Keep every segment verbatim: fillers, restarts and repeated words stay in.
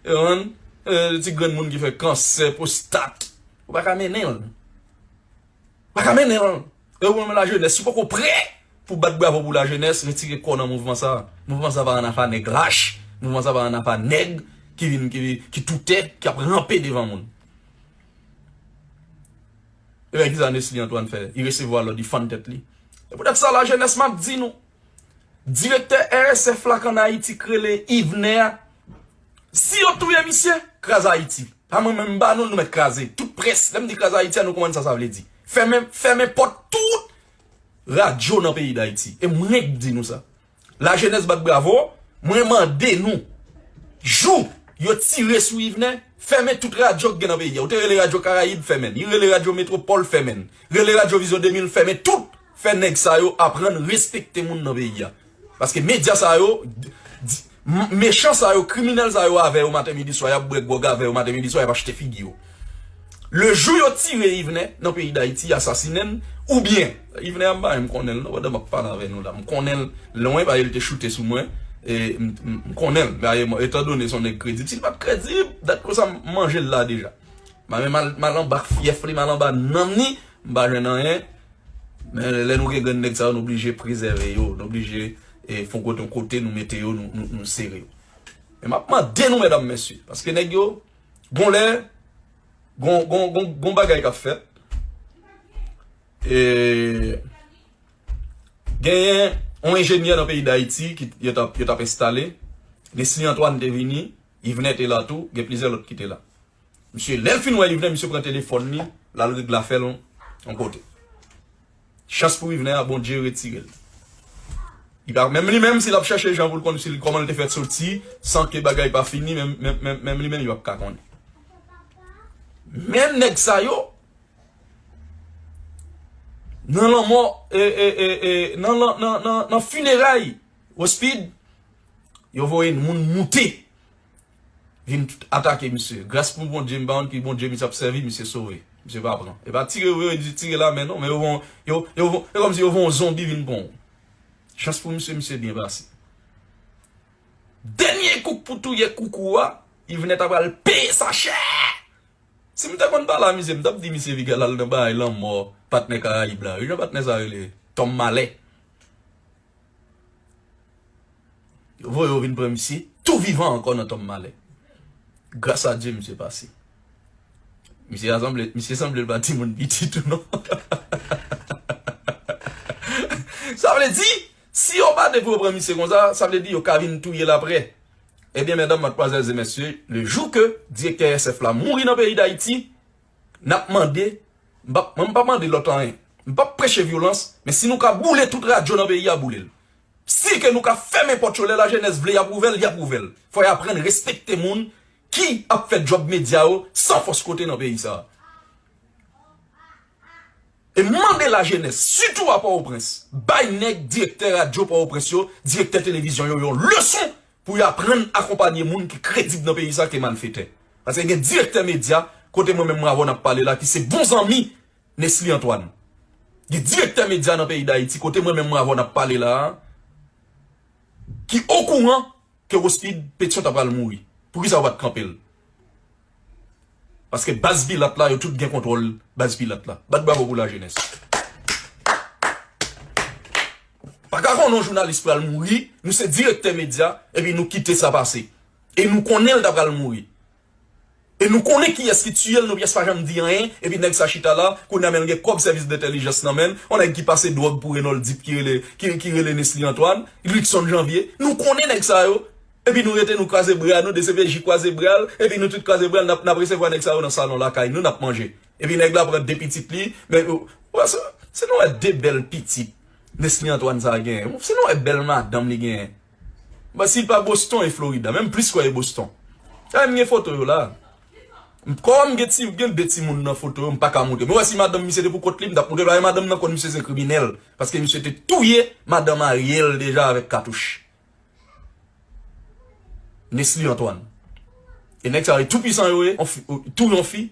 Yon ti granmoun ki fè kansè pwostat. Ou pa ka mennen l. Ou pa ka mennen l. E ou menm lajenès, si w poko prè pou bat bravo pou lajenès, retire kò w nan mouvman sa. Mouvman sa pa ann afa nèg lach. Mouvman sa pa ann afa nèg ki vin, ki, ki toutè, k ap ranpe devan moun. Ebyen, kisa Nesly Antoine fè? Li resevwa lòd, li fann tèt li. E poutèt sa, lajenès, m ap di nou, direktè R S F la k ann Ayiti k rele Yvener a, si yo touye misye, kraze Ayiti. Pa mwen menm, m ba nou l, nou mèt kraze. Tout près, lè m di kraze Ayiti a, nou konprann sa sa vle di. Fèmen, fèmen pòt tout radyo nan peyi Dayiti. E mwen k di nou sa. Lajenès bat bravo, mwen mande nou, jou yo tire sou Yvener, fèmen tout radyo k gen nan peyi a. Ou te rele Radyo Karayib, fèmen l. Li rele Radyo Metwopòl, fèmen l. Rele Radyo Vizyon de mil, fèmen tout. Fè nèg sa yo aprann respekte moun nan peyi a. Paske medya sa yo, di- m- mechan sa yo, kriminèl sa yo avè yo maten, midi, swa, y ap bwè gwòg avè yo maten, midi, swa, y ap achte figi yo. Le jou yo tire Yvener nan peyi Dayiti, asasinen l, oubyen, Yvener a m pa menm konnen l non, pandan m ap pale avè nou la, m konnen l lwen, paske l te choute sou mwen, e m, m, m konnen l, paske mwen, etandone se yon nèg kredib, si l pa t kredib, dat konsa m manje l la deja. M pa menm al, m al anba fyèf li, m al anba nanm li, m pa jwenn anyen. Men lè nou gen grenn nèg sa yo, nou blije prezève yo, nou blije e, fon kote yon kote, nou mete yo, nou, nou, nou sere yo. Men m ap mande nou, medam, mesye, paske nèg yo, gon lè, gon, gon, gon, gon bagay k ap fèt. E, genyen yon enjenyè nan peyi Dayiti ki yo t ap, yo t ap enstale. Nesly Antoine te vini, Yvener te la tou, gen plizyè lòt ki te la. Misye, lè l fin wè Yvener, misye pran telefòn li, l al regle afè l yon kote. Chans pou Yvener a, Bondye retire l. Li pa, menm li menm, si l ap chèche jan pou l konn si l, kòman l te fè soti, san ke bagay pa fini, menm, menm, menm, menm li menm, li p ap ka konnen. Men nèg sa yo, nan lanmò, e, e, e, e, nan, nan, nan, nan, nan fineray, Rospid, yo voye moun moute. Vin atake misye. Gras pou Bondye, m pa konn ki Bondye misye ap sèvi, misye sove. Misye pa pran. E pa tire vre, yo di tire la men non, men yo von, yo, yo von, e kòmsi yo von zonbi vin pran w. Chans pou misye, misye byen pase. Dènye kouk pou touye koukou a, Yvener ta pral peye sa chè. Si m te konn pale a misye, m t ap di misye piga l al nan bagay lanmò patnè Karayib la. Wi, jan patnè sa rele? Tòm Malè. Yo voye yo vin pran misye, tou vivan ankò nan tonm malè. Gras a Dye, misye pase. Misye a sanble, misye sanble l pa timoun piti tou non. Sa vle di, si yo pa te pou yo pran misye konsa, sa vle di yo ka vin touye l aprè. Ebyen, medam, matmwazèl e mesye, le jou ke direktè S F la mouri nan peyi Dayiti, n ap mande, m p ap, mwen m p ap mande lòt anyen. M p ap preche vyolans, men si nou ka boule tout radyo nan peyi a, boule l. Si ke nou ka fèmen pòt yo, lè lajenès vle y ap ouvè l, y ap ouvè l. Fò y aprann respekte moun ki ap fè djòb medya yo san fòs kote nan peyi sa a. E m mande lajenès, sitou a Pòtoprens, bay nèg direktè radyo Pòtoprens yo, direktè televizyon yo, yon leson pou yo aprann akonpanye moun ki kredib nan peyi sa ke malfetè. Paske gen direktè medya, kote mwen menm mwen avè w n ap pale la, ki se bon zanmi Nesly Antoine. Gen direktè medya nan peyi Dayiti, kote mwen menm mwen avè w n ap pale la a, ki okouran ke Rospid Petion ta pral mouri. Poukisa w pa t kanpe l? Paske baz Pilat la, yo tout gen kontwòl baz Pilat la. Bat bravo pou lajenès. Pa ka konnen yon jounalis pral mouri, nou se direktè medya, epi nou kite sa pase. E nou konnen l ta pral mouri. E nou konnen kiyès ki tiye l, nou pyès pa janm di anyen, epi nèg sa chita la, kounye a men l gen kòb sèvis dentèlijans nan men l, yon nèg ki pase dwòg pou Renold Deep ki rele, ki, ki rele Nesly Antoine, Luckson Janvier. Nou konnen nèg sa yo, epi nou rete nou kwaze bra nou, D C P J kwaze bra l, epi nou tout kwaze bra n, n ap, n ap resevwa nèg sa yo nan salon lakay nou, n ap manje. Epi nèg la pran de pitit li, men, wè, se, se nou wè de bèl pitit Nesly Antoine sa genyen. Se nou wè bèl madanm li genyen. Bon, si l pa Boston, e Florida. Menm plis kwè e Boston. Sa m gen foto yo la. M, kòm m gen ti, gen de timoun nan foto yo, m pa ka montre. Men wè si madanm misye te pou kont li, m t ap montre l. Paske madanm nan konn misye se kriminèl. Paske misye te touye madanm Ariel deja avèk katouch. Nesly Antoine. E nèg sa yo, tou pwisan yo ye, on fi, tou yon fi,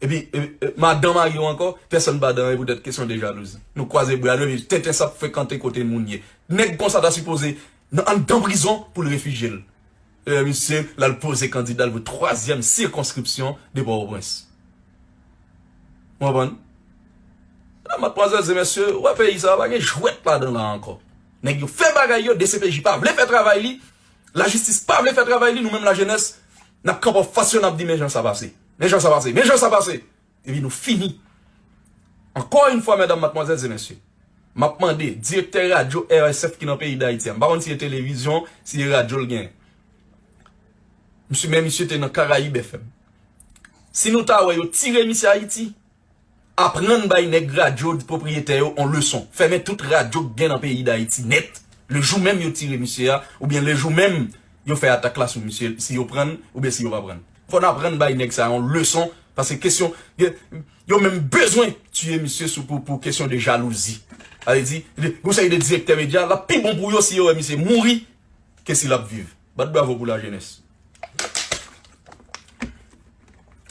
epi, e, e, madan mari yo ankò, pèsonn pa dan yo poutèt kesyon de jalouzi. Nou kwaze bra nou, epi tenten sa ap frekante kote moun ye. Nèg konsa ta sipoze nan anndan prizon pou l refijye l. E misye, l al poze kandida l pou twazyèm sikonskripsyon de Pòtoprens. Ou konprann? Medam, madmwazèl e mesye, ou wè peyi sa a, pa gen jwèt ladan l la ankò. Nèg yo fè bagay yo, D C P J pa vle fè travay li, lajistis pa vle fè travay li, nou menm lajenès, n ap kanpe anfas yo, n ap di, men jan sa pase. Men jan sa pase. Men jan sa pase. Epi nou fini. Encore une fois, medam, madmwazèl e mesye, m ap mande direktè radyo R S F ki nan peyi Dayiti a, m pa konn si se televizyon, si se radyo l genyen. Misye, men misye te nan Karayib F M. Si nou ta wè yo tire misye Ayiti, aprann bay nèg radyo pwopriyetè yo on leson. Fèmen tout radyo k gen nan peyi Dayiti nèt. Lejou menm yo tire misye a, oubyen lejou menm yo fè atak la sou misye, si yo prann, oubyen si yo pa prann. Fò n aprann bay nèg sa yo on leson, paske kesyon, yo, yo menm bezwen tiye misye sou, pou, pou kesyon de jalouzi. Sa vle di, gon seri de direktè medya, l ap pi bon pou yo si yo wè misye mouri ke si l ap viv. Bat bravo pou lajenès.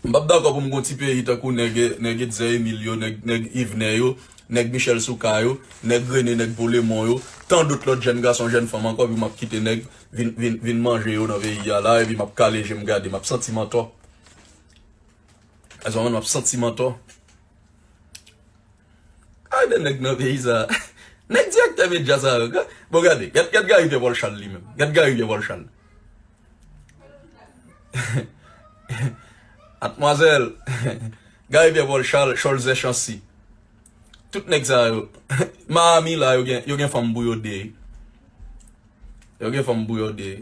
M p ap dakò pou m gon ti peyi tankou nèg, nèg Etzer Emile yo, nèg, nèg Yvener yo, nèg Michel Soukar yo, nèg René, nèg Polemon yo, tan dòt lòt jèn gason, jèn fanm ankò, epi m ap kite nèg vin, vin, vin manje yo nan peyi a la, epi m ap kale je m gade, m ap santi m antò. Èske w konprann? M ap santi m antò. Ay, de nèg nan peyi sa. Nèg direktè medya sa yo. Bon, gade, gad, gad Gary Pierre Paul Charles li menm. Gad Gary Pierre Paul Charles. Madmwazèl, Gary Pierre Paul Charles, Cholzè Chancy. Tout nèg sa yo. Miami la, yo gen, yo gen fanm pou yo de. Yo gen fanm pou yo de.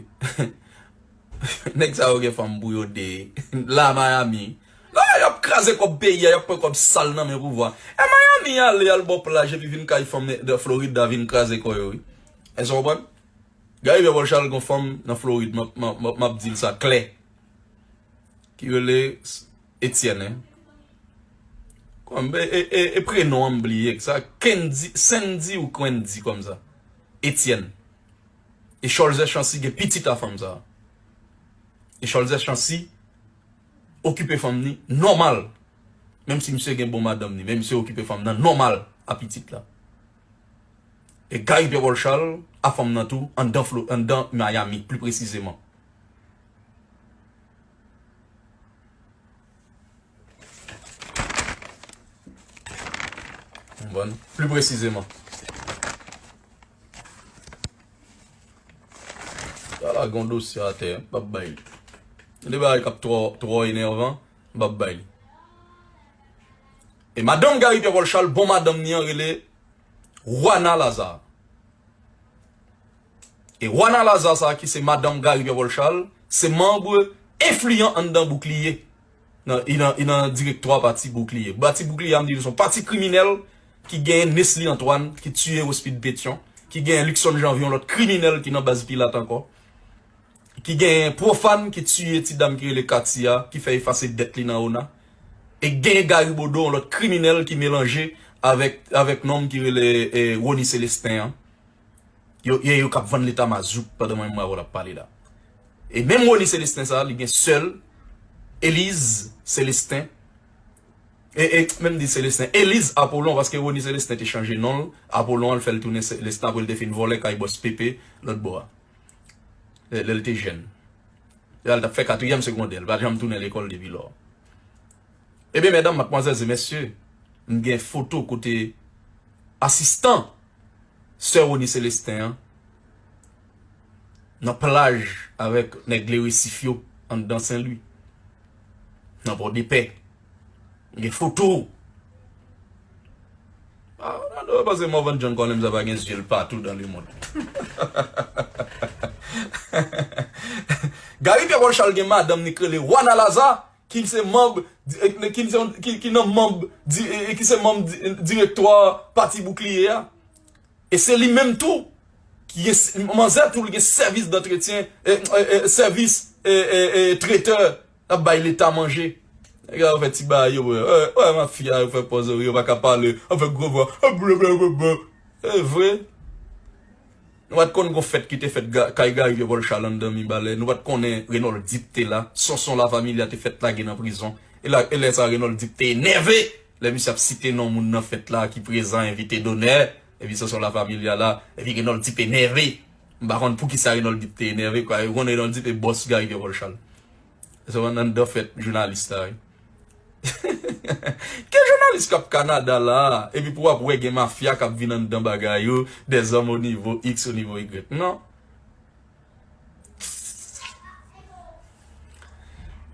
Nèg sa yo gen fanm pou yo de. La Miami. Non, y ap kraze kòb peyi a, y ap pran kòb sal nan men pouvwa. E Miami ale, al bò plaj, epi vin kay fanm de Florid la vin kraze kò yo, wi. Èske w konprann? Gary Pierre Paul Charles gon fanm nan Florid, m ap, m ap, m ap, m ap di l sa klè. Ki rele Etienne, hein? Kòm, e, e, e, e prenon an m bliye, sa Kendy, Sandy ou Kwendy kòm sa. Etienne. E Cholzè Chancy gen pitit a fanm sa. E Cholzè Chancy okipe fanm ni nòmal. Menm si misye gen bon madanm ni, men misye okipe fanm nan nòmal a pitit la. E Gary Pierre Paul Charles a fanm nan tou anndan Flo-, anndan Miami, pli presizeman. Konprann? Pli presizeman. Sa la gon dosye atè, m p ap bay li. Gen de bagay k ap twò, twò enèvan, m p ap bay li. E madanm Gary Pierre Paul Charles, bon madanm ni an rele Juana Lazare. E Juana Lazare sa ki se madanm Gary Pierre Paul Charles, se manm enfliyan anndan Boukliye. Nan, li nan, li nan direktwa pati Boukliye. Pati Boukliye a, m di nou, se yon pati kriminèl ki genyen Nesly Antoine, ki tiye Rospide Pétion, ki genyen Luckson Janvier, yon lòt kriminèl ki nan baz Pilat ankò, ki genyen Profane, ki tiye ti dam ki rele Katia, ki fè efase dèt li nan ona. E genyen Gary Bodeau, yon lòt kriminèl ki melanje avèk, avèk nonm ki rele, eh, Rony Célestin an. Yo, yo, yo k ap vann Leta mazout pandan mwen m wè w ap pale la. E menm Rony Célestin sa, li gen sè l, Elise Célestin. E, e, menm di Célestin, Elise Apollon, paske Rony Célestin te chanje non l, Apollon an, l fè l tounen Célestin apre l te fin vòlè kay bòs Pepe lòt bò a. Lè, lè l te jèn. Lè l t ap fè katriyèm segondè, l pa janm tounen lekòl depi lò. Ebyen, medam, madmwazèl e mesye, m gen foto kote asistan sè Rony Célestin an nan plaj avèk nèg Le Récif yo anndan Sen Lwi, nan Pòdepè. M gen foto. Ah, Ronaldo, paske Morvan John Collins pa gen zye l patou dans le monde. Gary Pierre Paul Charles gen madanm ni k rele Juana Lazare, ki se manm, di- eh, ki se, ki, ki nan manm, di- eh, ki se manm di- direktwa pati Boukliye a. E se li menm tou ki gen s- manzè tou, li gen sèvis dantretyen, eh, eh, eh, sèvis, eh, eh, eh, tretè, ap bay Leta manje. Nèg yo fè ti bagay yo, wè, wè, wè, mafya yo fè pòz yo, yo pa ka pale, yo fè gwo vwa, blablabla. E vre. Nou pa t konn gon fèt ki te fèt ga- kay Gary Pierre Paul Charles anndan Mibalè. Nou pa t konnen Renold Deep te la. Sonson La Familia te fèt lage nan prizon. E la, e lè sa Renold Deep te enève. Lè misye ap site non moun nan fèt la ki prezan, envite donè. Epi Sonson La Familia la. Epi Renold Deep enève. M pa konn poukisa Renold Deep te enève, kwa. Ou konn Renold Deep e bòs Gary Pierre Paul Charles. Se anndan fèt jounalis la, wi. Ki jounalis k ap Kanada la, epi pou w ap wè gen mafya k ap vin anndan bagay yo, des hommes au niveau X, au niveau Y? Non.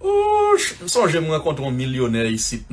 Ouch, m sonje m rankontre yon milyonè isit.